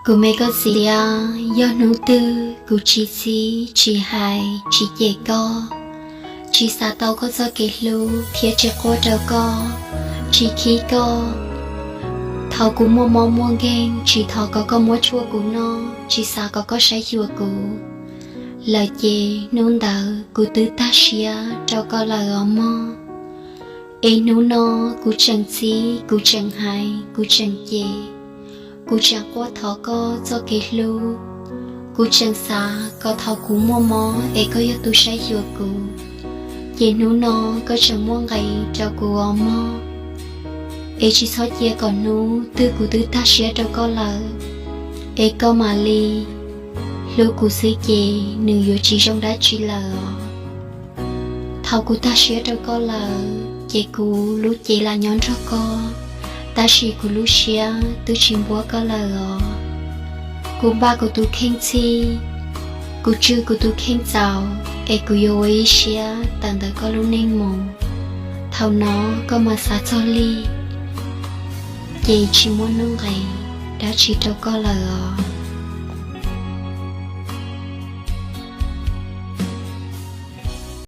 Kuv me koj txiv a, yog hnub twg kuv tsis txhib, tsis hais, tsis cem koj, tsis xav tau koj txoj kev hlub thiab tsis quaj rau koj, tsis khib koj, thaum kuv muaj mob muaj nkeeg tsis thov kom koj muab tshuaj kuv noj, tsis xav kom koj saib xyuas kuv lawm ces hnub ntawd kuv twb tag siab rau koj lawm os mog. Es hnub no kuv tseem txhib, kuv tseem hais, kuv tseem cem, kuv tseem quaj thov koj txoj kev hlub. Kuv tseem xav kom thaum kuv muaj mob es koj yog tus saib xyuas kuv, ces hnub no koj tseem muaj nqis rau kuv os mog. Es tsis txhob cia kom hnub twg kuv twb tag siab rau koj lawm, es koj mam li hlub kuv xwb ces nws yuav tsis zoo dab tsi lawm os. Thaum kuv tag siab rau koj lawm ces kuv lub cev lam nyob nrog koj, tab sis kuv lub siab twb tsis npuab koj lawm os. Kuv npaj kuv tus kheej txhij, kuv tswj kuv tus kheej txaus, es kuv yuav ua ib siab tawm ntawm koj lub neej mus. Thaum no koj mam xav txog li, ces tsis muaj nuj nqis dab tsi rau koj lawm os.